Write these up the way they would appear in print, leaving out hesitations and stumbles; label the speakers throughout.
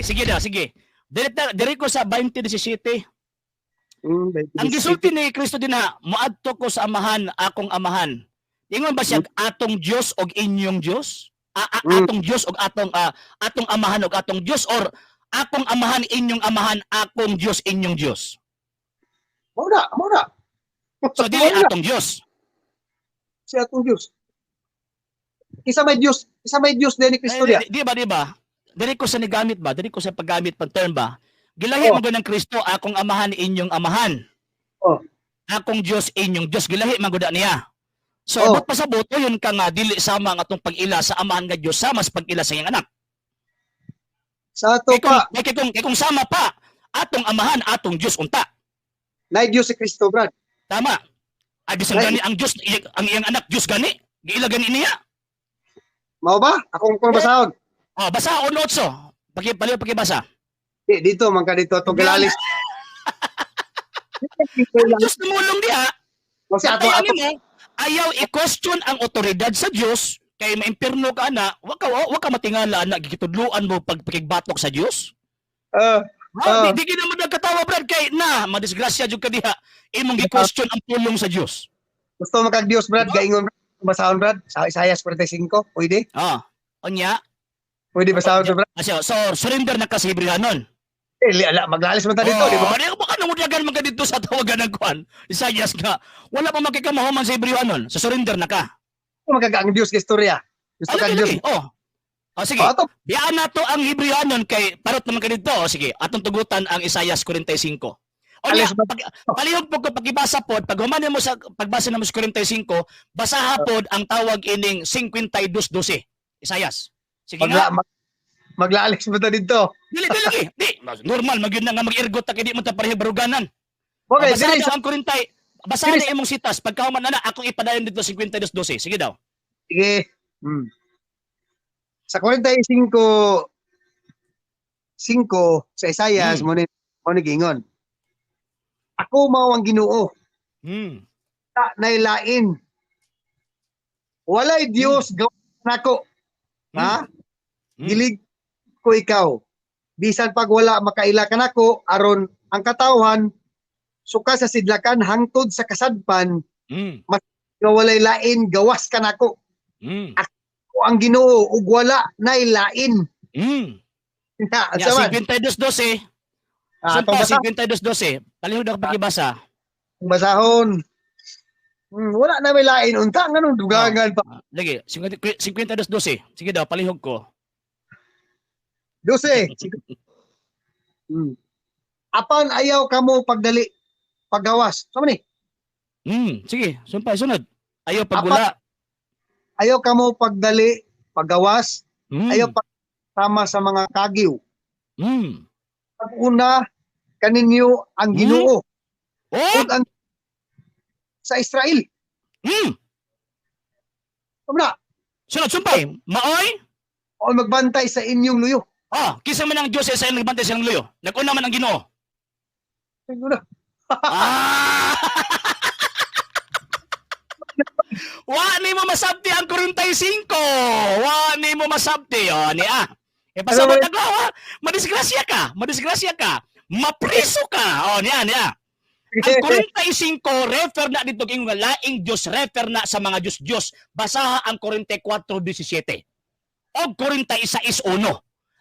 Speaker 1: sige daw, sige. Diri ta, diri ko sa 20:17.
Speaker 2: 20.
Speaker 1: Ang gisulti ni Kristo dinha, "Moadto ko sa Amahan, akong Amahan." Ingon ba siya atong Dios og inyong Dios? Atong Dios og atong Amahan og atong Dios or akong Amahan inyong Amahan, akong Dios inyong Dios?
Speaker 2: Mao na, mao na.
Speaker 1: So dili
Speaker 2: Mao na.
Speaker 1: atong Dios.
Speaker 2: Si atong Dios. Isa may Dios, isa may Dios din ni Kristo
Speaker 1: Eh,
Speaker 2: diya.
Speaker 1: di ba, di ba? Dili ko sa nigamit ba? Dili ko sa paggamit pag term ba? Gilahi man gud ng Kristo, akong Amahan inyong Amahan. Akong Dios inyong Dios. Gilahi man gud niya. So, but pasabot yun ka nga dili sama ang atong pag-ila sa Amahan nga Dios sama sa pag-ila sa iyang anak.
Speaker 2: Sa ato
Speaker 1: Kay kung,
Speaker 2: pa,
Speaker 1: kay kung sama pa atong Amahan, atong Dios unta.
Speaker 2: Nay Dios si Kristo, Brad.
Speaker 1: Tama. Ay bisan gani ang Dios, ang iyang anak Dios gani. Giila gani niya.
Speaker 2: Mao ba? Akong kung basahon.
Speaker 1: Oh, basa 1:8. Paki paliw pakibasa.
Speaker 2: Di, dito man ka dito atong gilalis.
Speaker 1: Ang Diyos tumulong diha.
Speaker 2: Kasi ato
Speaker 1: Kaya
Speaker 2: ato
Speaker 1: nimo, ayaw i-question ang otoridad sa Dios kay maimpirno ka na, wa ka matingala na gitudluan mo pag pakigbatok sa Dios. Ha, di gid mo nagkatawa, Brad, kay na madisgrasya jud ka diha imong gi-question ang pulong sa Dios.
Speaker 2: Gusto makag Dios, Brad, gaingon, Brad. Basahon, Brad, sa Isaiah 45, pwede?
Speaker 1: Ah. Unya,
Speaker 2: Pwede basahon to, Brad?
Speaker 1: Asya, so surrender na ka sa Hebreo.
Speaker 2: Eh, ala, maglalis man ta dito, di ba?
Speaker 1: Oh, di ba ka namudlagan man ka dito sa tawagan ng kuan? Isaias nga, wala pa makikamahuman sa Hebreo. So surrender na ka.
Speaker 2: Magkaga ang Dios kay istorya. Gusto
Speaker 1: Ano
Speaker 2: kag Dios.
Speaker 1: lagi? Oh. Oh, sige.
Speaker 2: Oh, ato
Speaker 1: Biyaan na to ang Hebreo kay parot naman ka dito. O, sige, atong tugutan ang Isaias 45. O niya,
Speaker 2: Alis ba-
Speaker 1: pag, palihog po ko pagibasa pod, pag human mo sa pagbasa namo sa 45, basaha pod ang tawag ining 52:12. Isaias. Sige
Speaker 2: Magla,
Speaker 1: nga.
Speaker 2: maglalis man ta dito.
Speaker 1: Dili dili lagi. Di normal magyud na nga mag-irgot ta kay di mo ta pareho baruganan.
Speaker 2: Okay,
Speaker 1: Basaha
Speaker 2: dili
Speaker 1: daw ang 40. Basaha
Speaker 2: Dili
Speaker 1: na imong sitas pagkahuman na na akong ipadayon dito 52:12. Sige daw.
Speaker 2: Sige. Sa 45 5 sa Isaias mo ni gingon. "Ako mao ang Ginoo, ta nailain. Walay Dios gawas nako." Ha? "Gilig ko ikaw. Bisan pag wala makaila kanako aron ang katawhan suka sa sidlakan hangtod sa kasadpan nga walay lain gawas kanako. Ako ang Ginoo ug wala nay lain." Na,
Speaker 1: Ya,
Speaker 2: unsa man?
Speaker 1: 52:12.
Speaker 2: Ah, atong
Speaker 1: Sumpa,
Speaker 2: basa,
Speaker 1: 52:12. Palihog na pakibasa.
Speaker 2: Basahon. Wala na may lain unta nganong dugangan pa.
Speaker 1: Ah, lagi, 52:12. Sige daw, palihog ko.
Speaker 2: 12. "Apan ayaw kamo pagdali paggawas." Sama ni?
Speaker 1: Sige, sumpay, sunod. Ayaw pagula.
Speaker 2: "Ayaw kamo pagdali paggawas, ayaw sama sa mga kagiw. Pag-una kaninyo ang Ginoo
Speaker 1: Oh!
Speaker 2: ug ang sa Israel." Tama na.
Speaker 1: Sunod, sumpay. Maoy?
Speaker 2: "O magbantay sa inyong luyo."
Speaker 1: Ah, kinsa man ang Diyos sa Israel nagbantay sa ilang luyo? Nag-una man ang Ginoo.
Speaker 2: Ayun na.
Speaker 1: Ah! Wa ni mo masabti ang 45. Wa ni mo masabti. O, ni ah. E pasabot
Speaker 2: Ano
Speaker 1: ako, ha? Madisgrasya ka. Madisgrasya ka. Mapriso ka. O, niya, niya. Ang 45, refer na dito kay nga laing Diyos, refer na sa mga Diyos-Diyos. Basaha ang 44:17 o 46:1.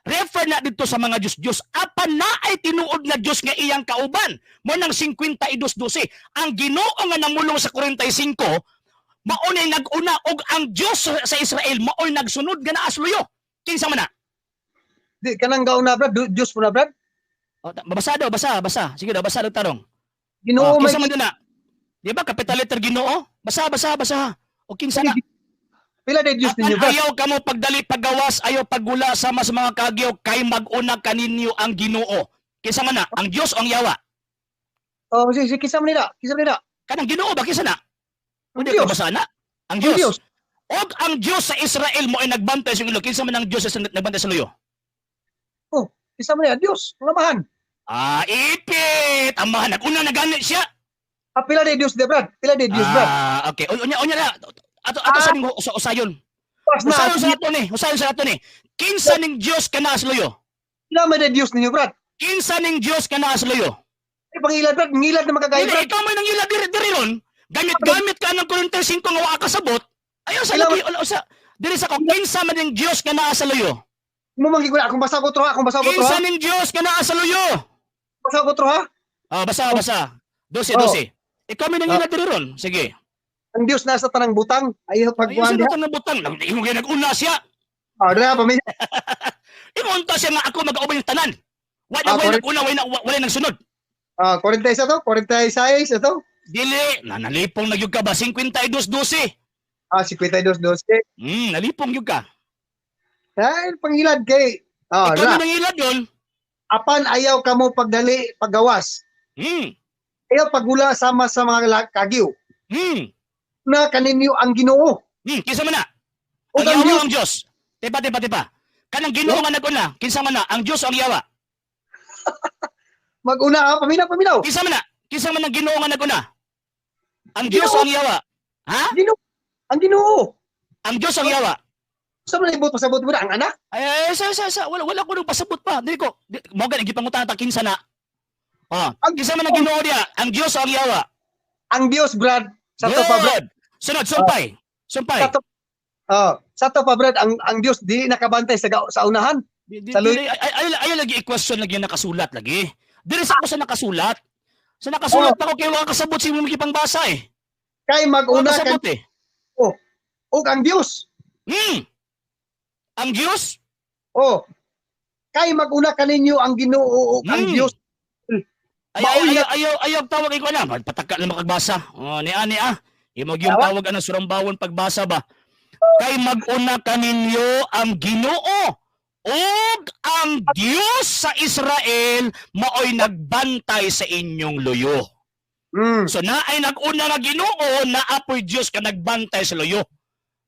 Speaker 1: Refer na dito sa mga Diyos-Diyos. Apan na ay tinuod nga Diyos nga iyang kauban. Mo nang 52:12. Ang Ginoo nga namulong sa 45, mao nay nag-una og ang Diyos sa Israel mao'y nagsunod nga naa sa luyo. Kinsa man na?
Speaker 2: Di kanang gauna, Brad, Diyos mo na, Brad.
Speaker 1: O, basa daw, basa, basa. Sige daw, basa daw tarong.
Speaker 2: Ginoo
Speaker 1: Oh,
Speaker 2: may
Speaker 1: kinsa man na? Di ba capital letter Ginoo? Basa, basa, basa. O kinsa na?
Speaker 2: Pila day Diyos
Speaker 1: Apan
Speaker 2: ninyo, Brad?
Speaker 1: ayaw kamo pagdali paggawas, ayaw paggula sama sa mga kagyo kay mag-una kaninyo ang Ginoo. Kinsa man na? Ang Dios o ang yawa?
Speaker 2: Oh, sige, sige, kinsa man nila? Kinsa man nila?
Speaker 1: Kanang Ginoo ba kinsa na?
Speaker 2: Ang
Speaker 1: Hindi ko
Speaker 2: Diyos.
Speaker 1: basa na. Ang
Speaker 2: Ang
Speaker 1: Dios.
Speaker 2: Diyos.
Speaker 1: Og ang Dios sa Israel mo ay nagbantay sa ilo. Kinsa man ang Dios sa nagbantay sa luyo?
Speaker 2: Kinsa man nila? Diyos, ang Amahan.
Speaker 1: Ah, ipit. Amahan nag-una na gani siya.
Speaker 2: Ah, pila day Diyos de, Brad? Pila day Diyos, Brad?
Speaker 1: Ah, okay. Unya unya na. Ato sa ning usayon.
Speaker 2: Pas na.
Speaker 1: Usayon sa ato ni. Usayon sa ato ni. Kinsa ning Dios kana sa luyo?
Speaker 2: Ila man ang Dios ninyo, Brad.
Speaker 1: Kinsa ning Dios nga naa sa luyo?
Speaker 2: Ay, pangilad, Brad. Ngilad na makagay,
Speaker 1: Dili,
Speaker 2: Brad.
Speaker 1: ikaw may nangilad diri diri ron. Gamit-gamit ka ng 45 nga wa ka kasabot. Ayaw sa
Speaker 2: Ilaw-
Speaker 1: lagi sa diri sa ko, kinsa man ning Dios nga naa sa luyo?
Speaker 2: Mo man gid akong basa ko tro, akong basa ko tro.
Speaker 1: Kinsa ning Dios nga naa sa luyo?
Speaker 2: Basa ko tro, ha.
Speaker 1: Ah, basa basa. 12
Speaker 2: Oh.
Speaker 1: 12. Ikaw may nangilad diri ron. Sige.
Speaker 2: Ang Dios nasa tanang butang. Ayaw
Speaker 1: Ayaw
Speaker 2: pagkuhan
Speaker 1: sa
Speaker 2: diha.
Speaker 1: nang butang. Nag imo gyud nag-una siya.
Speaker 2: Ah, dira pa.
Speaker 1: Imo unta siya nga ako mag-aubay ng tanan. Wala
Speaker 2: Ah,
Speaker 1: wala
Speaker 2: correct.
Speaker 1: nag-una, wala wala nagsunod.
Speaker 2: Ah, 46 to, 46 ito.
Speaker 1: Dili, na nalipong na gyud ka ba 52-12.
Speaker 2: Ah, 52-12.
Speaker 1: Nalipong gyud ka.
Speaker 2: Ay, pangilad kay. Ah,
Speaker 1: Ikaw
Speaker 2: dira.
Speaker 1: may nangilad yun.
Speaker 2: Apan ayaw kamo pagdali paggawas. Ayaw pagula sama sa mga kagiw. Na kaninyo ang Ginoo.
Speaker 1: Kinsa man na?
Speaker 2: Ug
Speaker 1: Ang
Speaker 2: ang
Speaker 1: yawa
Speaker 2: Dios
Speaker 1: ang Dios. Tipa, tipa, tipa. Kanang Ginoo nga nag-una, kinsa man na? Ang Dios o ang yawa?
Speaker 2: Maguna ha, paminaw, paminaw.
Speaker 1: Kinsa man na? Kinsa man ang Ginoo nga nag-una? Ang Dios o ang yawa? Ha?
Speaker 2: Ginoo. Ang Ginoo.
Speaker 1: Ang Dios o ang yawa?
Speaker 2: Sa man ibot pasabot mo na ang anak.
Speaker 1: Ay, ay, sa, wala, wala ko nung pasabot pa. Dili ko, di, mo gani gipangutana ta kinsa na. Ah,
Speaker 2: Ang
Speaker 1: kinsa man ang Ginoo diya? Ang Dios o ang yawa?
Speaker 2: Ang Dios, Brad. Sa to pa, Brad.
Speaker 1: Good. Sunod, sumpay. Sumpay.
Speaker 2: Sa to. Oh, sa to pa, Brad, ang Dios dili nakabantay sa sa unahan.
Speaker 1: Di, di,
Speaker 2: Sa
Speaker 1: dili, ay, ay, ay, ay, lagi i-question lagi yung nakasulat lagi. Dili sa ako sa nakasulat. Sa nakasulat pa ko kay wala kasabot si imong gipangbasa eh.
Speaker 2: Kay
Speaker 1: Wala
Speaker 2: maguna kan
Speaker 1: kasabot eh.
Speaker 2: ug ang Dios.
Speaker 1: Ang Dios?
Speaker 2: Oh. Kay maguna kaninyo ang Ginoo ug ang Dios.
Speaker 1: Ay, ay,
Speaker 2: Maoy
Speaker 1: ay, ayaw, ayaw, tawag ko na. Pataka na makagbasa. Oh, ni ani ah. Imog yung
Speaker 2: Tawa?
Speaker 1: tawag ano surambawon pagbasa ba. Kay maguna kaninyo ang Ginoo ug ang Dios sa Israel maoy nagbantay sa inyong luyo. So naay nag-una nga Ginoo, naapoy Dios ka nagbantay sa luyo.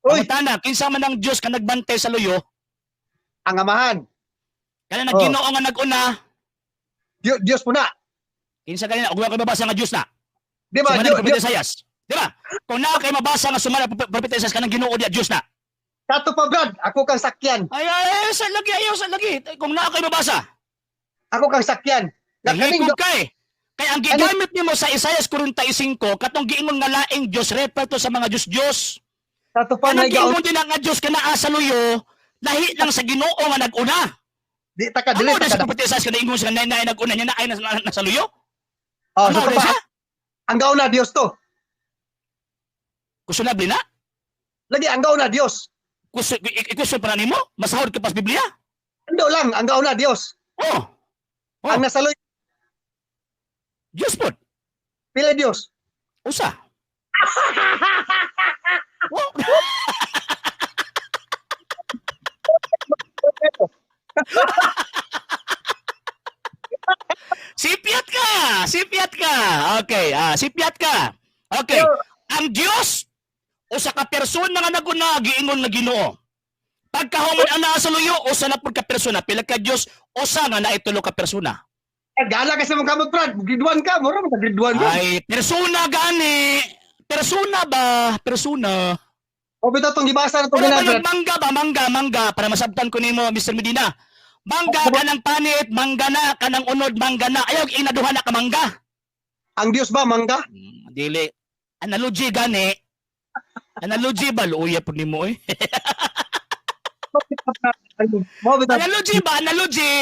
Speaker 2: Uy,
Speaker 1: Pangutana, kinsa man ang Dios ka nagbantay sa luyo?
Speaker 2: Ang amahan.
Speaker 1: Kana
Speaker 2: Oh.
Speaker 1: nag Ginoo nga nag-una,
Speaker 2: Dios, Dios po na.
Speaker 1: Kinsa kanina og kay mabasa nga Dios na?
Speaker 2: Di ba?
Speaker 1: Sumala
Speaker 2: Dios,
Speaker 1: ni Propeta Isaias. Di ba? Kung naa kay mabasa nga sumala Propeta Isaias kanang Ginoo diya Dios na.
Speaker 2: Kato pa, Brad, ako kang sakyan.
Speaker 1: Ay ay, ay sa lagi ayaw sa lagi. Kung naa kay mabasa,
Speaker 2: Ako kang sakyan. Na kaning
Speaker 1: nahikog ka eh. Kaya ang gigamit nimo sa Isaias 45 katong giingon nga laing Dios refer to sa mga Dios-Dios.
Speaker 2: Kato pa
Speaker 1: Kanang
Speaker 2: na gaon.
Speaker 1: giingon din nga Dios ka naa sa luyo, lahi lang sa Ginoo nga nag-una.
Speaker 2: Di ta ka dili
Speaker 1: Ano
Speaker 2: ta
Speaker 1: na sa
Speaker 2: ka.
Speaker 1: Propeta Isaias kana ingon sa nay nay nag-una niya na ay nasa luyo?
Speaker 2: Oh,
Speaker 1: Ano
Speaker 2: sa to
Speaker 1: na
Speaker 2: pa.
Speaker 1: siya?
Speaker 2: Ang gaon na Dios to.
Speaker 1: Kusunabli na?
Speaker 2: Lagi ang gaon na Dios.
Speaker 1: Kuso ikusun pa na nimo? Masahod ka pa sa Biblia?
Speaker 2: Ando lang ang gaon na Dios.
Speaker 1: Oh, Oh.
Speaker 2: Ang nasa luyo,
Speaker 1: Dios pod.
Speaker 2: pila Dios.
Speaker 1: Usa. Oh. Sipiat ka! Sipiat ka! Okay, sipiat ka. Okay. Ang Dios usa ka persona nga naguna giingon nga Ginoo. Pagkahuman ang naa sa luyo, usa na pud ka persona. Pila ka Dios, usa nga naay tulo ka persona.
Speaker 2: Gala ka sa mong kamot, Brad. Grade 1 ka, mura mo ka grade 1, Brad.
Speaker 1: Ay, persona gani. Persona ba? Persona.
Speaker 2: O bitaw tong gibasa na tong
Speaker 1: Pero
Speaker 2: gina,
Speaker 1: ba
Speaker 2: Brad.
Speaker 1: mangga ba? Mangga, mangga. Para masabtan ko nimo, Mr. Medina. Mangga kanang panit, mangga na, kanang unod, mangga na. Ayaw, inaduha na ka mangga.
Speaker 2: Ang Dios ba mangga?
Speaker 1: Dili. Analogy gani. Analogy ba? Luya po nimo eh.
Speaker 2: Mo bitaw.
Speaker 1: Analogy ba? Analogy.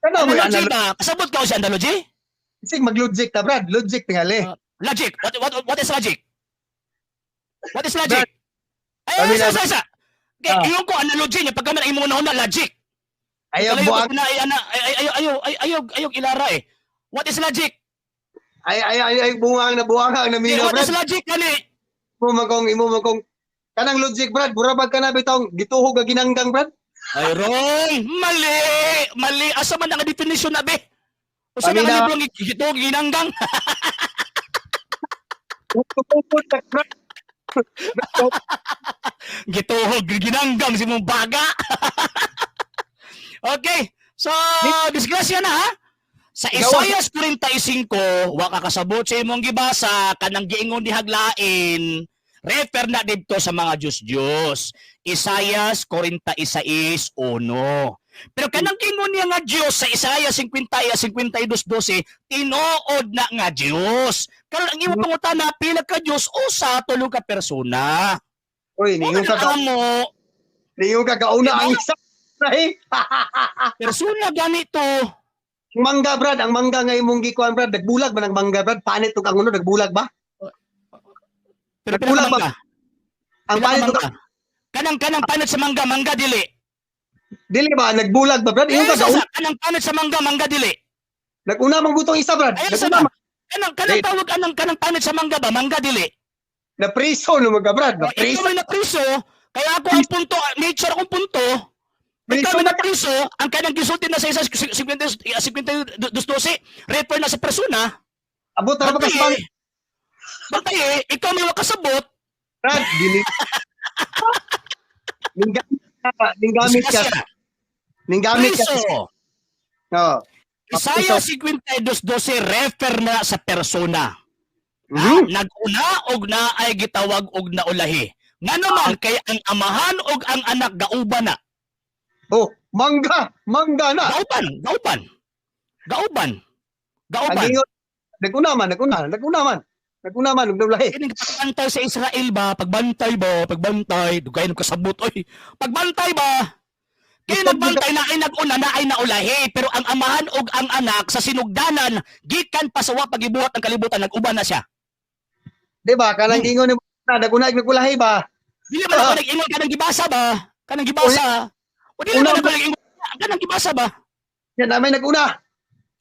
Speaker 2: Kana mo
Speaker 1: Analogy
Speaker 2: analogy.
Speaker 1: ba? Kasabot ka sa analogy?
Speaker 2: Sig mag-logic ta, Brad. Logic tingali.
Speaker 1: Logic. What is logic? What is logic? Ay,
Speaker 2: Kami
Speaker 1: ay, isa,
Speaker 2: na-
Speaker 1: isa, isa. Kaya
Speaker 2: Ah.
Speaker 1: yung ko analogy niya, pagka man imong una logic.
Speaker 2: Ayaw
Speaker 1: Ayaw,
Speaker 2: buang
Speaker 1: na, ay, ay, ay, ay, ayaw, ay, ayaw, ayaw, ilara eh. What is logic?
Speaker 2: Ay ay ay ay buwang na buwang na
Speaker 1: Eh,
Speaker 2: minaw,
Speaker 1: what
Speaker 2: Brad.
Speaker 1: is logic kani?
Speaker 2: Imo man kong kanang logic, Brad. Mura bag kana bitaw gituhog ka ginanggang, Brad.
Speaker 1: Ay, wrong! Mali! Mali! Asa man ang definition na, be? Usa na
Speaker 2: Kami
Speaker 1: ang
Speaker 2: na-
Speaker 1: libro ng gituhog ginanggang?
Speaker 2: Tupod ka, Brad.
Speaker 1: Gituhog ginanggang si mong baga. Okay. So, disgrasya na ha. Sa
Speaker 2: Gawa.
Speaker 1: Isaias 45, wa ka kasabot sa imong gibasa kanang giingon ni haglain. Refer na didto sa mga Diyos-Diyos. Isayas 46:1. Pero kanang ingon niya nga Diyos sa Isaiah 50 52:12, tinuod na nga Diyos. Karon ang imong pangutana, pila ka Diyos, usa, tulo ka persona?
Speaker 2: Uy,
Speaker 1: Mo
Speaker 2: ningon ka
Speaker 1: ka mo
Speaker 2: ningon ka gauna ang isa. Ay,
Speaker 1: persona ganito.
Speaker 2: Ang mangga, Brad, ang mangga nga imong gikuan, Brad, nagbulag ba ng mangga, Brad? Panit ug ang uno nagbulag ba?
Speaker 1: Pero pila ka
Speaker 2: Nagbulag ba?
Speaker 1: mangga?
Speaker 2: Ang
Speaker 1: Pila ka
Speaker 2: panit ug
Speaker 1: mangga? Kanang panit sa mangga, mangga dili.
Speaker 2: Dili ba nagbulag ba, Brad?
Speaker 1: Eh,
Speaker 2: Ingon ka gauna.
Speaker 1: kanang panit sa mangga, mangga dili.
Speaker 2: Naguna man gutong isa, Brad.
Speaker 1: Ayun sa
Speaker 2: Naguna
Speaker 1: ba?
Speaker 2: man.
Speaker 1: Kanang
Speaker 2: Wait.
Speaker 1: tawag anang kanang panit sa mangga ba, mangga dili.
Speaker 2: Na priso no mga, Brad, na
Speaker 1: Oh,
Speaker 2: priso.
Speaker 1: ikaw may napriso, kaya ako ang punto, nature akong punto. Ikaw
Speaker 2: Priso
Speaker 1: may
Speaker 2: na
Speaker 1: napriso, ang kanang gisulti na sa isa 52:12, refer na sa persona.
Speaker 2: Abot na ba ka sa
Speaker 1: Bantay, bantay, ikaw may wakasabot.
Speaker 2: Brad, dili. Ninggamit ka, ninggamit ka,
Speaker 1: Disgrasya.
Speaker 2: ninggamit ka.
Speaker 1: Priso.
Speaker 2: Oh.
Speaker 1: Isaiah 52:12 refer na sa persona. Naguna og naay gitawag og naulahi. Ngano man kay ang amahan og ang anak gauban na.
Speaker 2: Oh, mangga, mangga na.
Speaker 1: Gauban, gauban. Gauban.
Speaker 2: Ang
Speaker 1: Gauban.
Speaker 2: ingon, naguna man, naguna, naguna man. Naguna man, nagdulahi.
Speaker 1: Kining pagbantay sa Israel ba? Pagbantay ba? Pagbantay. Dugay nang kasabot oy. Pagbantay ba? Kaya nagbantay na ay naguna na ay naulahi, pero ang amahan og ang anak sa sinugdanan gikan pa sa wa pagibuhat ang kalibutan, nag-uban na siya.
Speaker 2: Di ba? Kanang ingon ni na naguna nagulahi ba?
Speaker 1: Dili ba ako nag-ingon kanang gibasa ba? Kanang gibasa. O dili ba
Speaker 2: Una-
Speaker 1: ako nag-ingon kanang gibasa ba?
Speaker 2: Yan na may naguna.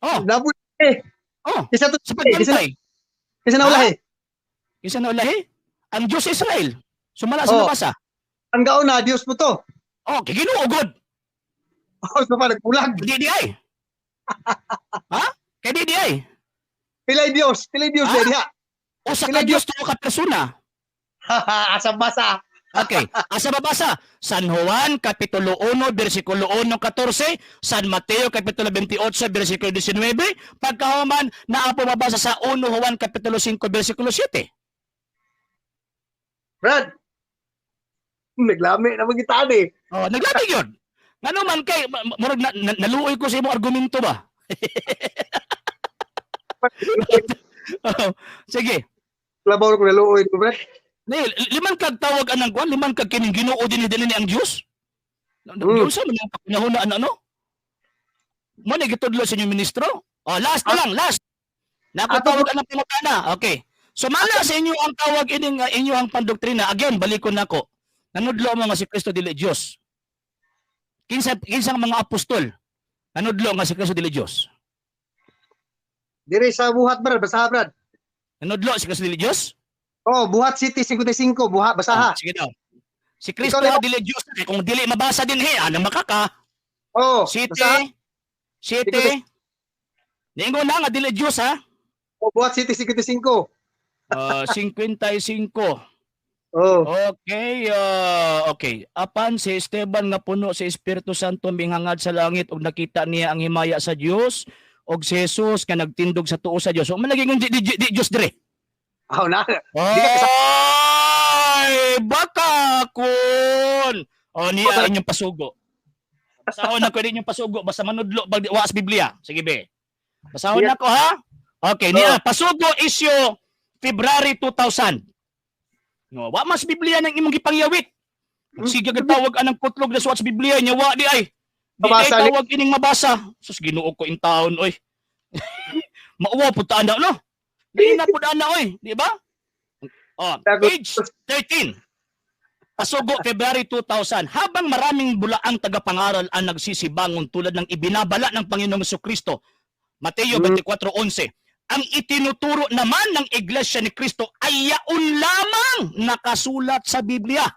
Speaker 1: Oh,
Speaker 2: Nabu eh.
Speaker 1: oh,
Speaker 2: Isa to
Speaker 1: sa
Speaker 2: isa,
Speaker 1: pagbantay.
Speaker 2: isa na ulahi.
Speaker 1: Kinsa na ulahi? Ang Diyos sa Israel. Sumala sa
Speaker 2: Oh.
Speaker 1: nabasa.
Speaker 2: Ang gauna Dios mo to.
Speaker 1: Oh, kay Ginoo gud.
Speaker 2: Oh, sa pa nagbulag.
Speaker 1: Di di ay. Ha? Kay di di ay.
Speaker 2: Pilay Dios, pilay Dios
Speaker 1: Ah?
Speaker 2: diha.
Speaker 1: Usa ka
Speaker 2: Sila
Speaker 1: Diyos, tulo ka persona.
Speaker 2: Asa basa.
Speaker 1: Okay. Asa mabasa? San Juan Kapitulo 1 versikulo 1-14, San Mateo Kapitulo 28 versikulo 19, pagkahuman naa po mabasa sa 1 Juan Kapitulo 5 versikulo 7.
Speaker 2: Brad. Naglami na magitaan eh.
Speaker 1: Oh, naglabi yun. Ngano man kay murag naluoy ko sa imong argumento ba? Oh, sige.
Speaker 2: Labaw ko naluoy ko, Brad.
Speaker 1: Ni liman kag tawag anang kwan, liman kag kining Ginoo dinhi dinhi ang Dios. Unsa man ang panahon na ano? Mo ni gitudlo sa inyong ministro? Oh, last na lang, last. Nakatawag anang pangutana. Okay. So mala sa inyo ang tawag ining inyo ang pandoktrina. Again, balikon nako. Nanudlo mo nga si Kristo dili Dios. Kinsa kinsang mga apostol nanudlo nga si Kristo dili Dios?
Speaker 2: Dire sa buhat, Brad, basaha, Brad.
Speaker 1: Nanudlo si Kristo dili Dios?
Speaker 2: Oh, buhat City 55, buhat basaha.
Speaker 1: Ah, sige daw. Si Kristo
Speaker 2: Ikaw,
Speaker 1: dili Dios kay kung dili mabasa din he, anang makaka?
Speaker 2: Oh,
Speaker 1: City
Speaker 2: basaha.
Speaker 1: City. Ningon na nga dili Dios ha.
Speaker 2: Oh, buhat City 55.
Speaker 1: 55.
Speaker 2: Oh,
Speaker 1: Okay, okay. Apan si Esteban nga puno sa Espiritu Santo minghangad sa langit ug nakita niya ang himaya sa Dios ug si Jesus nga nagtindog sa tuo sa Dios. So man lagi di Dios dire.
Speaker 2: aw na.
Speaker 1: Ay, baka kun. O niya inyong pasugo. Basahon ako din yung pasugo basta manudlo bag wa sa Biblia. Sige be. Basahon
Speaker 2: Yeah.
Speaker 1: ako ha. Okay, niya pasugo issue February 2000. No, wa mas Biblia nang imong gipangyawit. Sige gid tawag anang kutlog na suwat sa Biblia nya wa di ay. Di ay
Speaker 2: Mabasa ni-
Speaker 1: tawag ining mabasa. Sus, Ginoo ko in taon oy. Mauwa pud ta ana no. Di na pud ana oy, di ba? Oh, page 13. Pasugo, February 2000. Habang maraming bulaang tagapangaral ang nagsisibangon tulad ng ibinabala ng Panginoong Kristo, Mateo 24:11, ang itinuturo naman ng Iglesia ni Kristo ay yaon lamang nakasulat sa Biblia.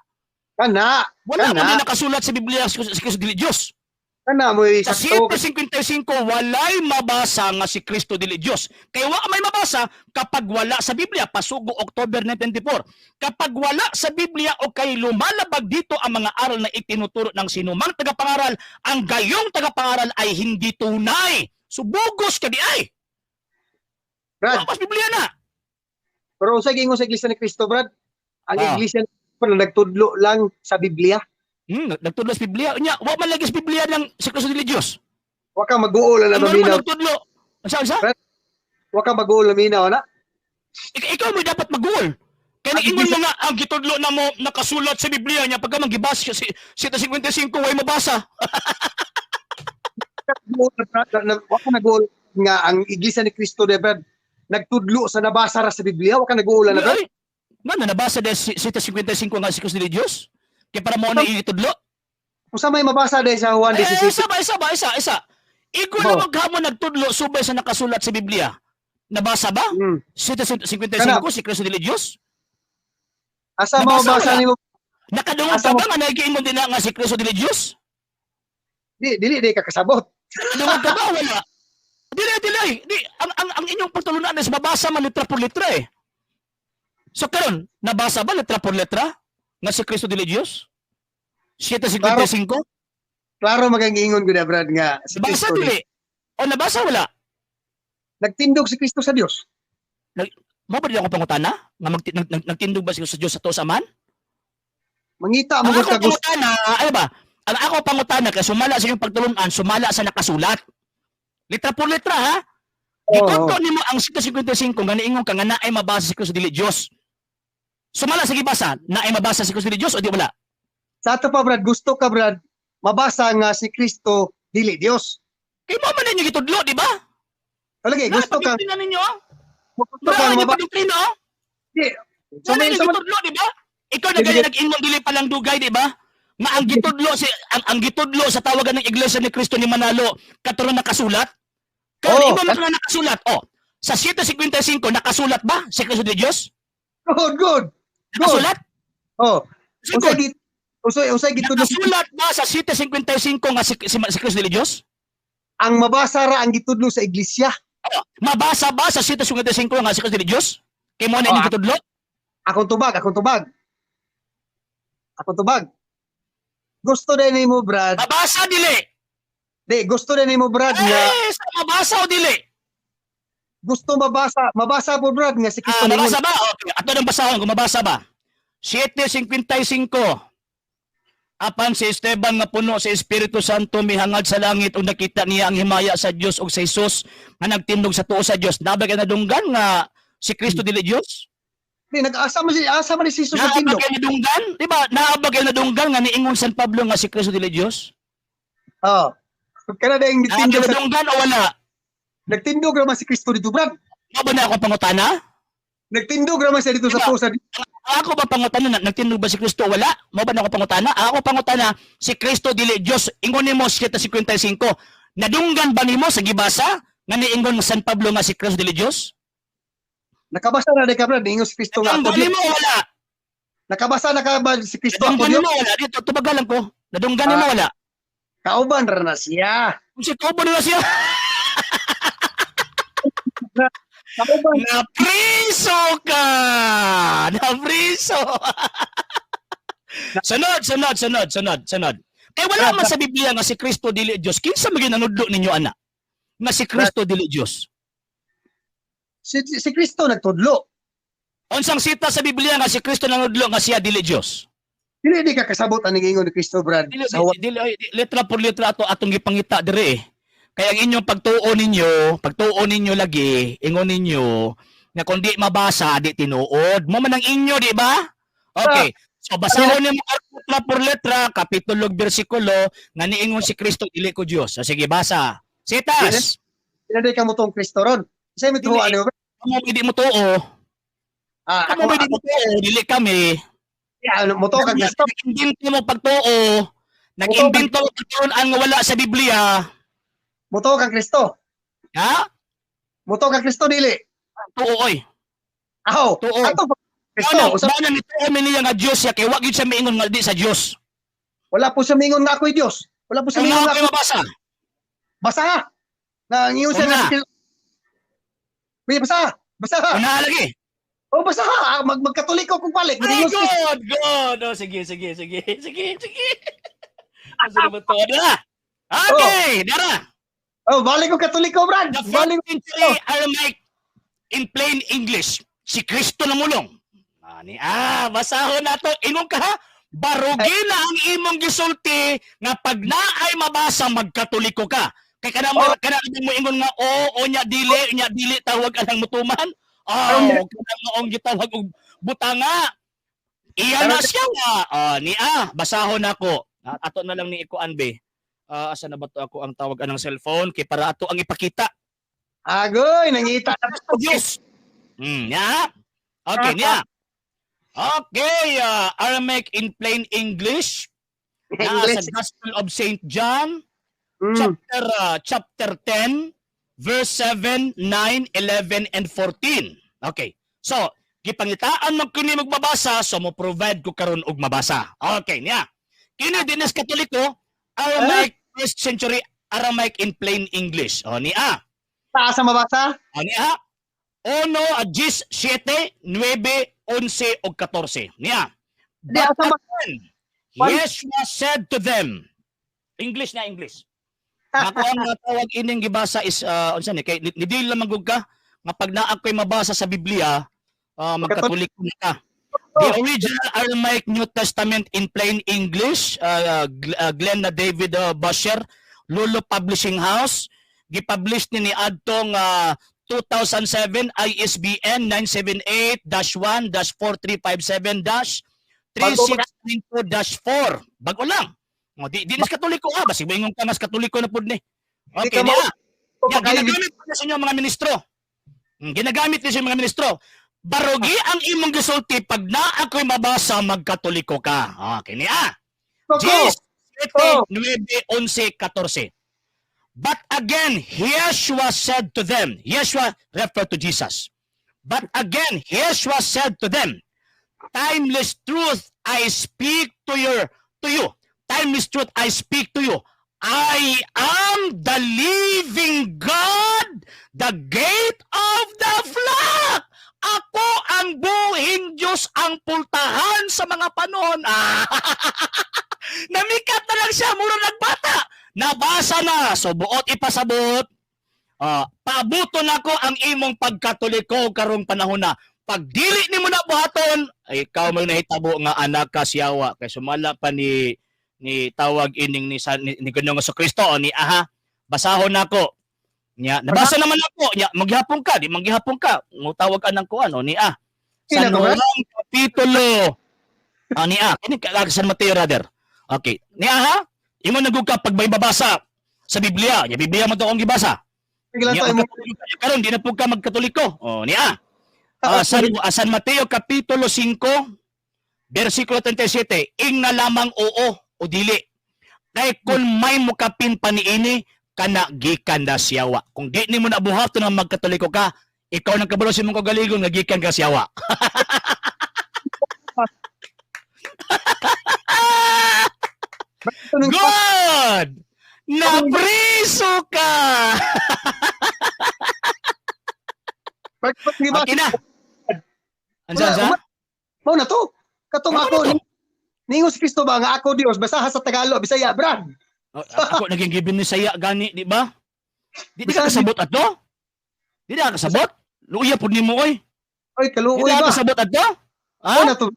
Speaker 2: Kana,
Speaker 1: Wala
Speaker 2: Kana.
Speaker 1: man din nakasulat sa Biblia si Kristo dili Diyos.
Speaker 2: Kana mo
Speaker 1: Sa
Speaker 2: sakto.
Speaker 1: 7:55, walay mabasa nga si Kristo dili Diyos. Kaya wa may mabasa kapag wala sa Biblia, pasugo October 1924. Kapag wala sa Biblia o kay lumalabag dito ang mga aral na itinuturo ng sinumang tagapangaral, ang gayong tagapangaral ay hindi tunay. Subugos ka di ay.
Speaker 2: Brad,
Speaker 1: Wa mas Biblia na.
Speaker 2: pero unsay gingon sa Iglesia ni Kristo, Brad? Ang
Speaker 1: Ah.
Speaker 2: iglesia na nagtudlo lang sa Biblia.
Speaker 1: Nagtudlo sa Biblia. Unya, wa man lagi sa Biblia lang si Kristo dili Dios.
Speaker 2: Wa ka mag-uol na
Speaker 1: Ano man
Speaker 2: maminaw.
Speaker 1: nagtudlo? Unsa, unsa?
Speaker 2: Wa ka mag-uol na minaw na.
Speaker 1: Ikaw mo dapat mag-uol. Kaya nag-ingon mo nga ang gitudlo na mo nakasulat sa Biblia niya pagka manggibas si 55 way mabasa.
Speaker 2: Wa ka nag-uol nga ang iglesia ni Kristo de Brad nagtudlo sa nabasa ra sa Biblia. Wa ka nag-uol na, Brad.
Speaker 1: Ay, nga na nabasa de si 55 nga si Kristo dili Dios. Kaya para mo na itudlo.
Speaker 2: Usa may mabasa dahil sa Juan
Speaker 1: Eh,
Speaker 2: 17.
Speaker 1: isa ba, isa ba, isa, isa. Ikaw
Speaker 2: Oh.
Speaker 1: na maghamo nagtudlo subay sa nakasulat sa Biblia. Nabasa ba? 55 si Kristo dili Dios?
Speaker 2: Asa
Speaker 1: Nabasa
Speaker 2: mabasa
Speaker 1: wala?
Speaker 2: nimo?
Speaker 1: Nakadungog
Speaker 2: Asa
Speaker 1: ka ba nga nagiingon din na nga si Kristo dili Dios?
Speaker 2: Di dili di ka kasabot.
Speaker 1: Nakadungog ka ba o wala? Dili, dili. Di, ang inyong pagtulunan is mabasa man letra por letra eh. So karon, nabasa ba letra por letra nga si Kristo dili Dios? 755?
Speaker 2: Klaro magang ingon gud na, Brad, nga si
Speaker 1: Nabasa
Speaker 2: Kristo
Speaker 1: dili. O nabasa wala?
Speaker 2: nagtindog si Kristo sa Dios.
Speaker 1: Mo ba di ako pangutana? Nga nagtindog ba si Kristo sa Dios sa tuos aman?
Speaker 2: Mangita mo
Speaker 1: Ang
Speaker 2: gud
Speaker 1: ako
Speaker 2: ka gusto.
Speaker 1: pangutana, ano ba? Ang ako pangutana kay sumala sa inyong pagtulunan, sumala sa nakasulat. Letra por letra ha.
Speaker 2: Oo.
Speaker 1: Gitudlo nimo ang 155 nga niingon ka nga naay mabasa si Kristo dili Dios. Sumala sa gibasa, naay mabasa si Kristo dili Dios o di wala?
Speaker 2: Sa ato pa, Brad, gusto ka, Brad, mabasa nga si Kristo dili Dios.
Speaker 1: Kay mo man ninyo gitudlo, di ba?
Speaker 2: Palagi, gusto ka,
Speaker 1: Napagdoktrina ninyo? Ah.
Speaker 2: gusto ka
Speaker 1: Bra, ninyo
Speaker 2: mabasa.
Speaker 1: pagdoktrina? Ah.
Speaker 2: Di.
Speaker 1: So,
Speaker 2: So, may
Speaker 1: ninyo gitudlo, di ba? Ikaw na
Speaker 2: Sige.
Speaker 1: ganyan nag-ingon dili pa lang dugay, di ba? Nga ang gitudlo si ang gitudlo sa tawagan ng Iglesia ni Cristo ni Manalo katuron nakasulat. Karon
Speaker 2: Oo.
Speaker 1: iba man nga nakasulat. Oh, sa 755 nakasulat ba si Cristo de Dios?
Speaker 2: Good, good. Good.
Speaker 1: Nakasulat?
Speaker 2: Oh,
Speaker 1: Sige.
Speaker 2: usay git usay usay gitudlo
Speaker 1: Nakasulat ba sa 755 nga si Cristo de Dios?
Speaker 2: Ang mabasa ra ang gitudlo sa iglesia.
Speaker 1: Oh, mabasa ba sa 755 nga si Cristo de Dios? Kay mo na
Speaker 2: Oh,
Speaker 1: inyong gitudlo?
Speaker 2: Akong tubag, akong tubag. Akong tubag. Gusto din nimo, Brad.
Speaker 1: Mabasa dili.
Speaker 2: Di, gusto din nimo, Brad, nga
Speaker 1: Eh, sa mabasa o dili?
Speaker 2: Gusto mabasa, mabasa po, Brad, nga si Kristo
Speaker 1: Ah,
Speaker 2: ningon.
Speaker 1: mabasa ba? Okay. Ato nang basahon kung mabasa ba. 7:55. Apan si Esteban nga puno sa Espiritu Santo mihangad sa langit ug nakita niya ang himaya sa Dios ug sa Jesus nga nagtindog sa tuo sa Dios. Nabay kay nadunggan nga si Kristo dili Dios?
Speaker 2: Di, nag-asa man si asa man ni si Jesus sa
Speaker 1: Naa ba
Speaker 2: tindog.
Speaker 1: kay nadunggan? Di ba? Naa ba kay nadunggan nga niingon San Pablo nga si Kristo dili Dios?
Speaker 2: Oh. Kana dayng
Speaker 1: Naa ba
Speaker 2: nagtindog sa
Speaker 1: nadunggan o wala?
Speaker 2: nagtindog ra man si Kristo dito, Brad.
Speaker 1: Mao ba na ako pangutana?
Speaker 2: Nagtindog ra man siya dito sa
Speaker 1: Diba?
Speaker 2: tuo sa
Speaker 1: Ang ako ba pangutana na nagtindog ba si Kristo? Wala. Mao ba na ako pangutana? Ang ako pangutana si Kristo dili Dios. Ingon nimo 7:55. Nadunggan ba nimo sa gibasa nga niingon San Pablo nga si Kristo dili Dios?
Speaker 2: Nakabasa na di ka, Brad, ningon si Kristo nga ako
Speaker 1: Nadunggan
Speaker 2: Dios.
Speaker 1: nimo o wala?
Speaker 2: Nakabasa na ka ba si Kristo ako
Speaker 1: Nadunggan
Speaker 2: Dios?
Speaker 1: nimo o wala? Dito tubagan lang ko. Nadunggan nimo wala?
Speaker 2: Kauban ra na siya.
Speaker 1: Kung si Kobo nila siya.
Speaker 2: Kauban.
Speaker 1: Napriso ka! Napriso! Sunod, sunod, sunod, sunod, sunod. Kay wala man sa Biblia nga si Kristo dili Dios. Kinsa man ginanudlo ninyo ana? Nga si Kristo dili Dios.
Speaker 2: Si Kristo nagtudlo.
Speaker 1: Unsang sita sa Biblia nga si Kristo nanudlo nga siya dili Dios?
Speaker 2: Dili di ka kasabot ang ingon ni Kristo, Brad.
Speaker 1: Dili,
Speaker 2: Sa Juan
Speaker 1: dili, ay, letra por letra ato atong gipangita dire eh. Kaya ang inyong pagtuo ninyo lagi, ingon ninyo nga kung di mabasa, di tinuod. Mo man ang inyo, di ba? Okay. So basahon nimo ang letra por letra, kapitulo ug bersikulo nga niingon si Kristo dili ko Dios. So, sige, basa. Sitas.
Speaker 2: Dili ka mo tong Kristo ron. Sa mi tuwa
Speaker 1: Dili.
Speaker 2: ni Brad.
Speaker 1: Kamo di mo tuo.
Speaker 2: Ah,
Speaker 1: Kamo
Speaker 2: ako
Speaker 1: di mo tuo, dili kami.
Speaker 2: Ano mo to kag Kristo?
Speaker 1: Nag-imbento mo pagtuo. Nag-imbento mo pagtuon nga wala sa Biblia.
Speaker 2: Mo to kang Kristo.
Speaker 1: Ha?
Speaker 2: Mo to kang Kristo dili.
Speaker 1: Tuo oy.
Speaker 2: Aw,
Speaker 1: Tuo.
Speaker 2: ato pa Kristo.
Speaker 1: Mao na,
Speaker 2: Usa,
Speaker 1: mao na nituo mi niya nga Dios siya kay wa gyud siya miingon nga di sa Dios.
Speaker 2: Wala po siya mingon nga ako'y Dios. Wala po siya
Speaker 1: Kung
Speaker 2: mingon
Speaker 1: mao
Speaker 2: nga
Speaker 1: kayo
Speaker 2: ako.
Speaker 1: mabasa.
Speaker 2: Basa ha. Na ang ingon siya
Speaker 1: Una.
Speaker 2: nga si Kristo. May basa. Basa ha.
Speaker 1: Una lagi.
Speaker 2: Oh, basa ha. Ah, magkatoliko kung balik.
Speaker 1: Ay,
Speaker 2: Ingon si Kristo.
Speaker 1: good, good. Oh, sige, sige, sige. Sige, sige. Asa na ba to? Dara. Okay, dara.
Speaker 2: Oh, balik ko Katoliko, Brad.
Speaker 1: The fourth
Speaker 2: Balik.
Speaker 1: century Aramaic in plain English. Si Kristo namulong. Ani basahon nato. Ingon ka ha, barugi na ang imong gisulti nga pag naay mabasa magkatoliko ka. Kay kana mo kana mo ingon nga oo o nya dili tawag anang mutuman. Oh, kana maong gitawag og butanga. Iya na siya nga. Oh, ni basahon nako. Ato na lang ni ikuan be. Asa na ba to ako ang tawag anang cellphone kay para ato ang ipakita.
Speaker 2: Agoy, nangita na.
Speaker 1: Diyos. Ya. Okay, niya. Okay, Aramaic in plain English. Naa sa
Speaker 2: English.
Speaker 1: Gospel of St. John, chapter 10, verse 7, 9, 11 and 14. Okay. So, gipangitaan man kini magbabasa, so mo provide ko karon og mabasa. Okay, niya. Kini dinis Katoliko, Aramaic first century Aramaic in plain English. O niya.
Speaker 2: Taas ang mabasa?
Speaker 1: Ani ha? Uno, a 10, 7, 9, 11, o 14. Niya.
Speaker 2: Di,
Speaker 1: But
Speaker 2: asa
Speaker 1: again, Yeshua said to them, English na English. Ako ang tawag ining gibasa is, unsa ni, kay ni deal lamang gud ka, nga pag naa ko'y mabasa sa Biblia, magkatoliko na ka. The original Aramaic New Testament in plain English, Glenn na David Bosher, Lulu Publishing House, gipublish ni adtong 2007, ISBN 978-1-4357-3692-4. Bago lang. O, di nis Katoliko ha, basig moingon ka mas Katoliko na pud ni.
Speaker 2: Di
Speaker 1: Okay,
Speaker 2: ka
Speaker 1: niya. Ya,
Speaker 2: Pagkain-
Speaker 1: ginagamit pa sa inyo mga ministro. Ginagamit ni sa mga ministro. Barugi ang imong gisulti pag naa ako'y mabasa magkatoliko ka. Okay niya.
Speaker 2: Koko.
Speaker 1: 10, 7,
Speaker 2: Oh.
Speaker 1: 9, 11, 14. But again, Yeshua said to them, Yeshua referred to Jesus. But again, Yeshua said to them, "Timeless truth I speak to you. Timeless truth I speak to you. I am the living God, the gate of the flock." Ako ang buhing Diyos, ang pultahan sa mga panahon. Ah. Namikat na lang siya, mura nagbata. Nabasa na. So buot ipasabot. Paabuton nako ang imong pagkatoliko karong panahon na. Pag dili nimo na buhaton, ay ikaw may nahitabo nga anak ka siyawa kay sumala pa ni tawag ining ni ni Ginoong Kristo o ni aha. Basahon nako. Nya, nabasa naman ako. Nya, maghapon ka, di maghapon ka. Ngutawag anang kuan o ni ah. San
Speaker 2: Sino to, bro?
Speaker 1: Juan kapitulo. Ah, ni ah, kini ka San Mateo rather. Okay. Ni aha, imo nagug ka pag may babasa sa Biblia. Nya Biblia mo to akong gibasa.
Speaker 2: Sige lang
Speaker 1: Nya,
Speaker 2: to, imo-
Speaker 1: magkatoliko ka. Karon di na pud ka magkatoliko. Oh, ni ah. San Mateo kapitulo 5 versikulo 37, ing na lamang oo o dili. Kay kung may mukapin pa niini, kana gikan na siyawa. Kung di nimo na buhaton ang magkatoliko ka, ikaw nang kabalo sa imong kagaligon nga gikan ka siyawa. Good! Napriso ka!
Speaker 2: Pag gibasa-
Speaker 1: Okay na. Ansa, ansa?
Speaker 2: Mao na to. Katong
Speaker 1: Mao
Speaker 2: ako
Speaker 1: na to.
Speaker 2: Ningon si Kristo ba nga ako Dios, basaha sa Tagalog, Bisaya, Brad.
Speaker 1: Oh, ako naging given ni saya gani, di ba? Di ka kasabot ato? Di ka kasabot? Luya pud nimo oy.
Speaker 2: Oy,
Speaker 1: Di
Speaker 2: kaluoy
Speaker 1: ka
Speaker 2: ba?
Speaker 1: kasabot ato? Ha?
Speaker 2: Mao na to.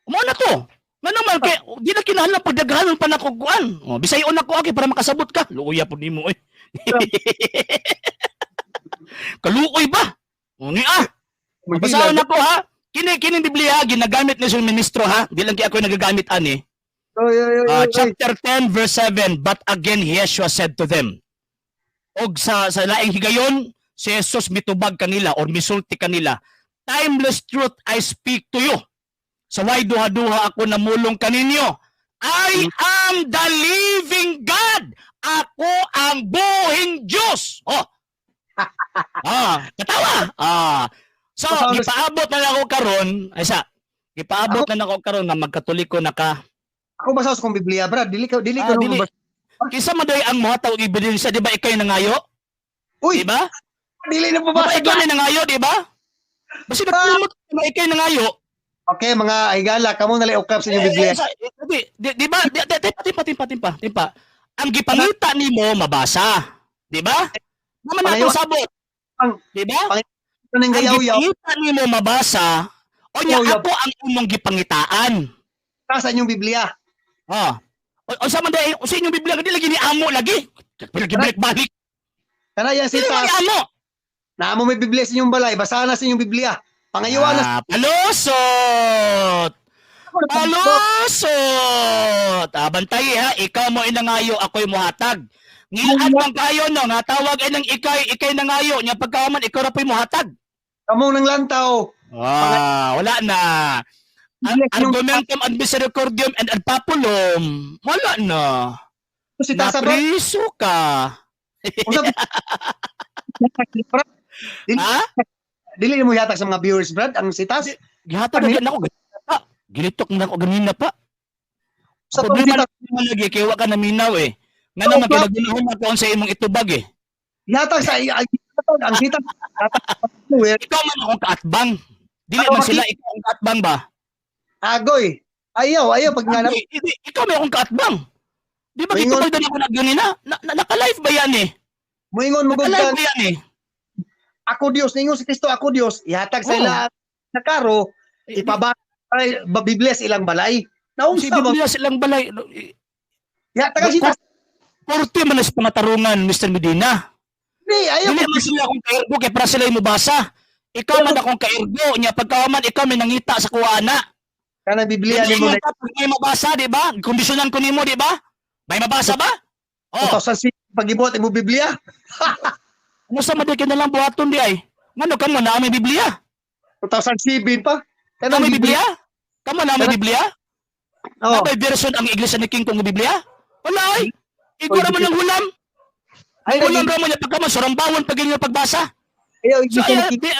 Speaker 1: Mao na to. Ngano man kay di na kinahanglan pagdaghanon pa nako kuan. Oh, bisayon nako aki para makasabot ka. Luya pud nimo oy. Kaluoy ba? O ni ah. Basahon nako ha. Kini kini Biblia ginagamit ni sa ministro ha. Di lang kay ako nagagamit ani.
Speaker 2: Oy, oy, oy, oy.
Speaker 1: Chapter 10 verse 7, "But again Yeshua said to them," og sa laing higayon si Jesus mitubag kanila or misulti kanila, "Timeless truth I speak to you, sa way duha-duha ako namulong kaninyo. I am the living God, ako ang buhing Diyos." Oh, katawa. So gipaabot na lang ako karon ay sa gipaabot na lang ako karon nga magkatoliko na ka.
Speaker 2: Ako basa sa kong Biblia, Brad. Dili ka
Speaker 1: Ah, dili.
Speaker 2: mabasa.
Speaker 1: Kinsa man day ang mohatag og ebidensya, di ba ikay nangayo?
Speaker 2: Uy,
Speaker 1: Di ba?
Speaker 2: dili na
Speaker 1: Di ba
Speaker 2: mabasa.
Speaker 1: ikaw na nangayo, di ba? Basta nagpulmot na ikay nangayo.
Speaker 2: Okay, mga higala, kamo na ukap sa inyong Biblia.
Speaker 1: Eh, di ba? Di, timpa, timpa, timpa, timpa, timpa. Ang gipangita nimo mabasa, di ba? Naman nato
Speaker 2: Pangayo-
Speaker 1: sabot. Di ba?
Speaker 2: Kanang
Speaker 1: Ang
Speaker 2: gayaw-yaw.
Speaker 1: gipangita nimo mabasa O nya
Speaker 2: Oh,
Speaker 1: ako ang imong gipangitaan.
Speaker 2: Sa inyong Biblia.
Speaker 1: Ah. O sa man dai, o sa inyong Biblia di lagi ni amo lagi. Pinagibalik-balik.
Speaker 2: Kana yang
Speaker 1: Dili man
Speaker 2: sitas,
Speaker 1: ni amo.
Speaker 2: na mo may Biblia sa inyong balay, basahan na sa inyong Biblia. Pangayuan na
Speaker 1: Ah, palusot. Palusot. Ah, bantay ha, ikaw mo inangayo, ako'y muhatag. Ngilaan man kayo no, nga tawag ay nang ikay, ikay nangayo, nya pagkaman ikaw ra po'y muhatag.
Speaker 2: Kamong nang lantaw.
Speaker 1: Ah, wala na. Argumentum ad misericordium and ad populum. Wala na.
Speaker 2: Sitasa ba?
Speaker 1: Napriso ka.
Speaker 2: Unsa Dili,
Speaker 1: Ha?
Speaker 2: dili mo yatag sa mga viewers, Brad, ang sitas.
Speaker 1: Gihatag na ako ganina pa. Gilitok na ako ganina pa.
Speaker 2: Sa
Speaker 1: Ang problema
Speaker 2: sitas,
Speaker 1: na lagi kay wa ka naminaw eh. Nga
Speaker 2: Oo,
Speaker 1: naman
Speaker 2: ba?
Speaker 1: kay nagunahon ako sa imong itubag eh.
Speaker 2: yatag sa ay, ang sitas. Yatag sa viewer.
Speaker 1: Ikaw man akong kaatbang. Dili
Speaker 2: Ako,
Speaker 1: man sila ikaw ang kaatbang ba?
Speaker 2: Agoy. Ayaw, ayaw pag nga na.
Speaker 1: Hindi, hindi, ikaw may akong kaatbang. Di ba
Speaker 2: Moingon-
Speaker 1: gitubag na ako na ganina? Na, naka-live ba yan eh?
Speaker 2: Moingon mo
Speaker 1: Naka-live
Speaker 2: gud
Speaker 1: ba yan eh?
Speaker 2: ako Dios, ningon si Kristo ako Dios, ihatag sa
Speaker 1: Oo.
Speaker 2: ila sa karo, ipabasa ay Biblia sa ilang balay.
Speaker 1: Si
Speaker 2: Naunsa ba?
Speaker 1: Biblia silang balay.
Speaker 2: Yatag ang sitas.
Speaker 1: Korte man na sa pangatarungan, Mr. Medina.
Speaker 2: Di, ayaw
Speaker 1: Dili man sila akong kaergo kay para sila mobasa. Ikaw man akong kaergo nya pagkaman ikaw may nangita sa kuha na.
Speaker 2: Kana Biblia
Speaker 1: Dili
Speaker 2: nimo
Speaker 1: man
Speaker 2: na
Speaker 1: ka pag may mabasa, di ba? Kondisyonan ko nimo, di ba? May mabasa ba? Oh,
Speaker 2: 2006 pagibuhat imo Biblia.
Speaker 1: musa man di ka na lang buhaton di ay. Ngano kamo na may Biblia?
Speaker 2: 2007 pa.
Speaker 1: Kamo may Biblia? Kamo na may Biblia?
Speaker 2: Oh.
Speaker 1: Na may version ang Iglesia ni King Kong nga Biblia? Wala ay. Igora man ang hulam.
Speaker 2: Ay,
Speaker 1: Hulam ra mo niya pagkaman surambawon pag inyo pagbasa.
Speaker 2: Ayaw,
Speaker 1: So,
Speaker 2: Iglesia
Speaker 1: ay,
Speaker 2: ni
Speaker 1: di,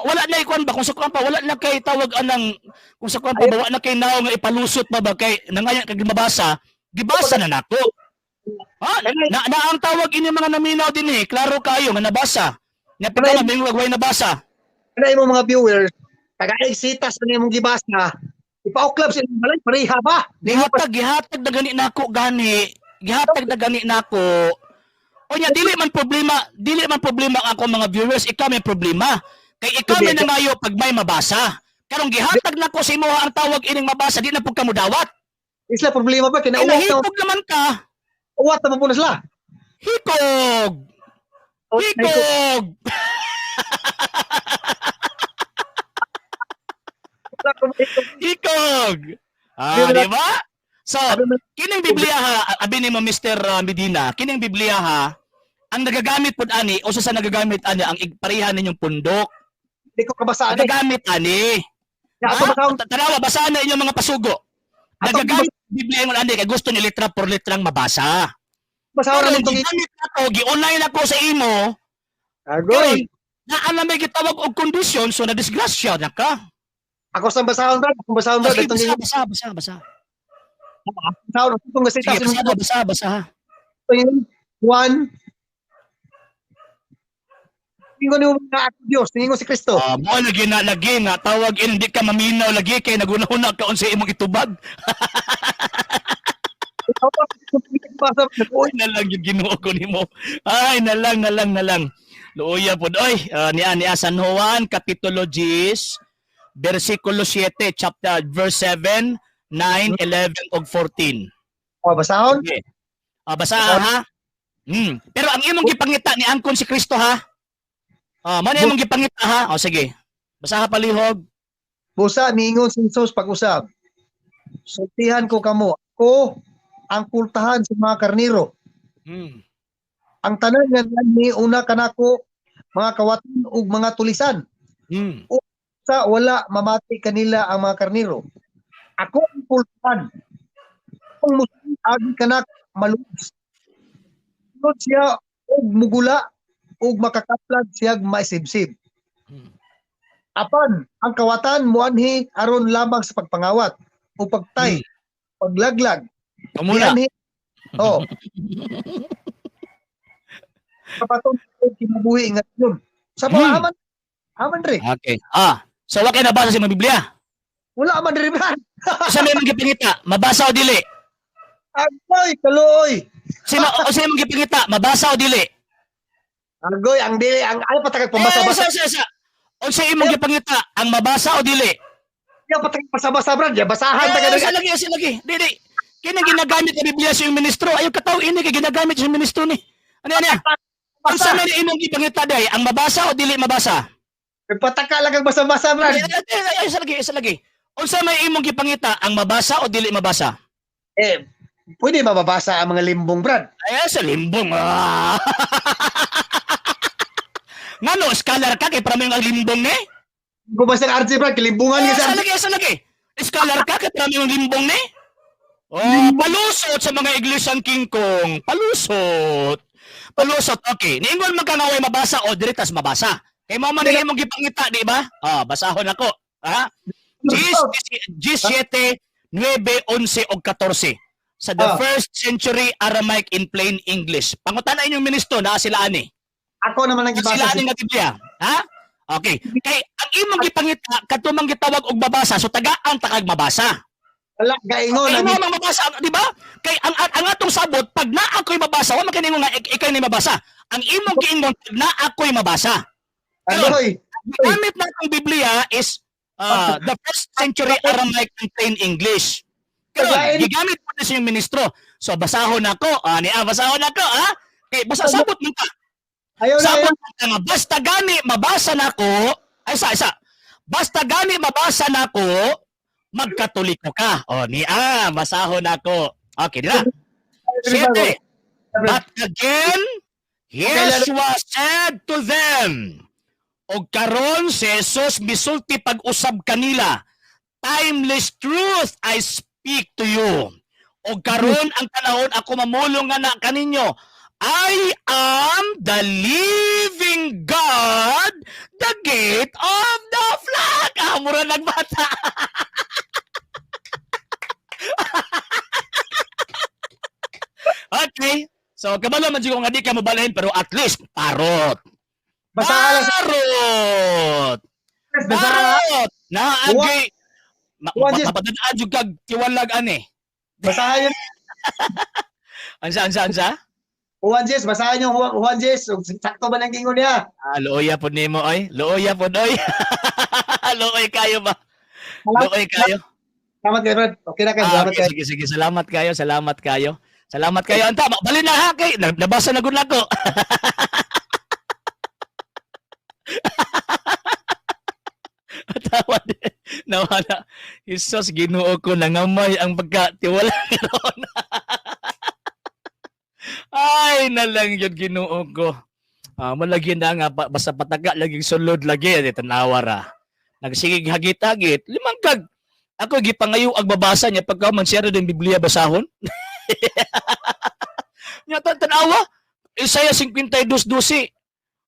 Speaker 1: wala na ikuan ba kung sa kuan pa wala na kay tawag anang kung sa kuan pa ba wala na kay naong nga ipalusot pa ba kay nangayan kag mabasa gibasa na nako. Ha, na, na ang tawag ini mga naminaw din eh, klaro kayo nga nabasa. Nya pagka mabingwag way nabasa.
Speaker 2: Kana imo mga viewers, taga sitas na imong gibasa. Ipauklab sa ilang balay pareha ba? Di mo pa
Speaker 1: Gihatag gihatag na gani nako gani. Gihatag na gani nako. O nya dili man problema ang akong mga viewers, ikaw may problema. Kay ikaw may nangayo pag may mabasa. Karong gihatag nako sa imo ang tawag ining mabasa, di na pud ka modawat.
Speaker 2: isla problema ba
Speaker 1: Kay
Speaker 2: kinauwat na
Speaker 1: nahikog naman ka.
Speaker 2: uwat na po na sila.
Speaker 1: Hikog! Hikog! Hikog! Ah, di ba? So, kining Biblia ha, abi nimo Mr. Medina, kining Biblia ha, ang nagagamit pud ani usa sa nagagamit ani ang igpareha ninyong pundok.
Speaker 2: Di ko kabasaan eh.
Speaker 1: Nagagamit ani.
Speaker 2: Ya, ako
Speaker 1: Ha?
Speaker 2: basahon.
Speaker 1: Tanawa, basahan na inyong mga pasugo.
Speaker 2: Ato,
Speaker 1: Nagagamit ang Biblia ingon ani kay gusto ni litra por litrang mabasa.
Speaker 2: Basahon
Speaker 1: Pero
Speaker 2: na itong
Speaker 1: gigamit ako, gi-online ako sa imo,
Speaker 2: Agoy.
Speaker 1: na alam may gitawag og kondisyon, so na disgrasya na ka.
Speaker 2: Ako sa basahon brad, akong basahon brad
Speaker 1: Sige,
Speaker 2: itong
Speaker 1: basa, basa, basa, basa.
Speaker 2: basahon itong
Speaker 1: Sige,
Speaker 2: sitas
Speaker 1: basa, basa, basa.
Speaker 2: Juan. Tingon nimo nga ako Dios, tingon si Kristo.
Speaker 1: Ah, mo lagi na lagi nga tawag in hindi ka maminaw lagi kay nagunahuna ka unsa imong itubag. Uy, na lang yung Ginoo ko nimo. Ay, na lang, na lang, na lang. Luoya pod oy. Ah, niya niya San Juan kapitulo 10 bersikulo 7 chapter verse 7, 9, 11 ug 14.
Speaker 2: Oh, basahon.
Speaker 1: Okay. Ah, basa ha. Pero ang imong gipangita ni angkon si Kristo ha. Ah, man imong gipangita ha. O sige. Basaha palihog.
Speaker 2: Busa niingon si Jesus pag-usab. Sultihan ko kamo. Ako ang kultahan sa mga karniro. Ang tanan nga ni una kanako mga kawatan ug mga tulisan. Sa wala mamati kanila ang mga karniro. Ako ang kultahan. Kung musulod agi kanak maluwas. Sulod siya og mugula ug makakaplag siya maisibsib. Apan ang kawatan muanhi aron lamang sa pagpangawat o pagtay, paglaglag.
Speaker 1: Kamuna.
Speaker 2: Mianhi. Oh. Kapatong kinabuhi nga yun. Sa mga aman, aman re.
Speaker 1: Okay. Ah, so wa kay nabasa sa imong Biblia.
Speaker 2: Wala man re man.
Speaker 1: Sa may imong gipangita, mabasa o dili?
Speaker 2: Agoy, kaluoy.
Speaker 1: Sino o sa imong gipangita, mabasa o dili?
Speaker 2: Agoy, ang dili ang ay patagag
Speaker 1: Eh,
Speaker 2: pambasa-basa.
Speaker 1: sa, sa, sa. O sa imong gipangita, ang mabasa o dili?
Speaker 2: Ayaw patay basa-basa, Brad. Ya, basahan ta
Speaker 1: Ay,
Speaker 2: ka.
Speaker 1: sa lagi, sa lagi. Di, di. Kini ginagamit ang Biblia sa iyong ministro. Ayaw kataw ini kay ginagamit sa iyong ministro ni. Ano yan? Ang
Speaker 2: Basa.
Speaker 1: sa man imong gipangita day, ang mabasa o dili mabasa?
Speaker 2: Pataka lang kag basa-basa, Brad.
Speaker 1: Ay, ay, ay, ay, sa lagi, sa lagi. Unsa may imong gipangita, ang mabasa o dili mabasa?
Speaker 2: Eh, pwede ba mabasa ang mga limbong, Brad?
Speaker 1: Ay, sa limbong. Ah. Ngano, scholar ka kay para mo yung ang limbong ni?
Speaker 2: Kung basta ng RJ, Brad, kilimbungan
Speaker 1: Ay,
Speaker 2: ka sa
Speaker 1: sa lagi, sa lagi. Scholar ka kay para mo yung limbong ni? Oh, palusot sa mga iglesia ang King Kong. Palusot. Palusot, okay. Niingon man ka nga way mabasa o diritas mabasa. Kay mao man imong gipangita, di ba? Ah, basahon ako. Ha? G7, 9, 11 og 14 sa the first century Aramaic in plain English. Pangutana inyong ministro naa sila ani.
Speaker 2: Ako naman ang
Speaker 1: Naa
Speaker 2: gibasa.
Speaker 1: sila ani nga Biblia. Ha? Okay. Kay ang imong gipangita kadto mang gitawag og mabasa, so tagaan ta kag mabasa.
Speaker 2: Wala, gaingon.
Speaker 1: Kay imo mang mabasa, di ba? Kay ang atong sabot pag naa ako'y mabasa, wa man kini nga ikay ni mabasa. Ang imong giingon pag naa ako'y mabasa.
Speaker 2: Anoy,
Speaker 1: Gamit na itong Biblia is the first century Aramaic and plain English. Karon, gigamit po na sa iyong ministro. So, basahon ako. Ah, niya, basahon ako, ha? Kay, basta sabot man ka.
Speaker 2: Ayaw na,
Speaker 1: Sabot
Speaker 2: ayaw.
Speaker 1: man ka nga. Basta gani, mabasa na ako. Ay, isa, isa. Basta gani, mabasa na ako, magkatoliko ka. O, niya, basahon ako. Okay, di ba? Siyete. But again, Yeshua said to them, og karon si Jesus misulti pag-usab kanila, "Timeless truth I speak to you." Og karon ang panahon ako mamulong nga na kaninyo, "I am the living God, the gate of the flock." Ah, mura nagbata. Okay. So, kabalo man jud ko nga di ka mobalhin pero at least parot.
Speaker 2: Basahan lang sa
Speaker 1: Parot.
Speaker 2: Basahan.
Speaker 1: Parot. Naagay mapadaan jud kag tiwalag ani.
Speaker 2: Basahan yun.
Speaker 1: Ansa, ansa, ansa?
Speaker 2: Juan Jess, basahan yung Juan Jess. Sakto ba nang gingon niya?
Speaker 1: Ah, luoya pod nimo oy. Luoya pod oy. Luoy kayo ba? Luoy kayo.
Speaker 2: Salamat kayo, Brad. Okay na kayo.
Speaker 1: Ah,
Speaker 2: Salamat
Speaker 1: okay,
Speaker 2: kayo.
Speaker 1: sige, sige. Salamat kayo, salamat kayo. Salamat kayo. Anta, bali na ha kay nabasa na gud nako. Tawa din. Nawala. Jesus, Ginoo ko, nangamay ang pagkatiwala karon. Ay, nalang yun, Ginoo ko. Ah, malagi na nga, basta pataga, laging sulod lagi. Di, tanawa ra. Nagsigig hagit-hagit. Limang kag. Ako, gipangayo ang babasa niya pagka man siya rin Biblia basahon. Nya tanawa. Isaiah 52:12.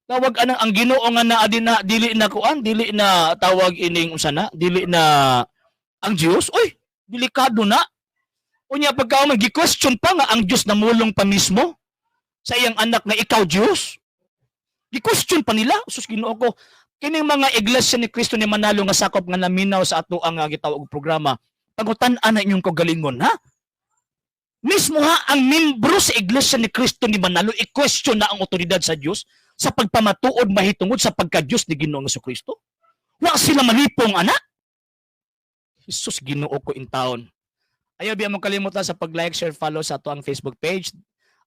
Speaker 1: Tawag anang ang Ginoo nga naa din na dili na kuan, dili na tawag ining unsa na, dili na ang Dios. Uy, delikado na. Unya pagka man gi-question pa nga ang Dios namulong pa mismo sa iyang anak nga ikaw Dios. Gi-question pa nila, sus Ginoo ko. Kining mga iglesia ni Kristo ni Manalo nga sakop nga naminaw sa ato ang gitawag og programa. Pangutan-an na inyong kagalingon ha. Mismo ha ang membro sa iglesia ni Kristo ni Manalo i-question na ang otoridad sa Dios sa pagpamatuod mahitungod sa pagka-Dios ni Ginoong Kristo. Wa sila malipong anak. Jesus Ginoo ko in taon. Ayaw biya mo kalimutan sa pag-like, share, follow sa ato ang Facebook page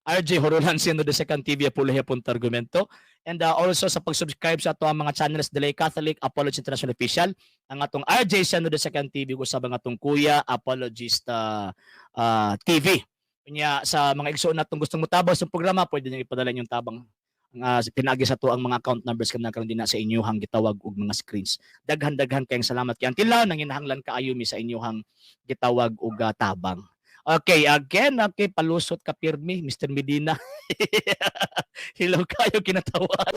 Speaker 1: RJ Horolan Sino the Second TV Apologia Punto Argumento and also sa pag-subscribe sa ato ang mga channels Delay Catholic, Apologist International Official, ang atong RJ Sino the Second TV usab ang atong Kuya Apologist TV. Unya sa mga igsoon natong gustong mutabang sa programa, pwede niyo ipadala inyong tabang ang pinaagi sa ato ang mga account numbers kanang karon din na sa inyuhang gitawag og mga screens. Daghan-daghan kayong salamat kay until now nanginahanglan kaayo mi sa inyuhang gitawag og tabang. Okay, again, okay, palusot ka pirmi, Mr. Medina. Hello kayo kinatawan.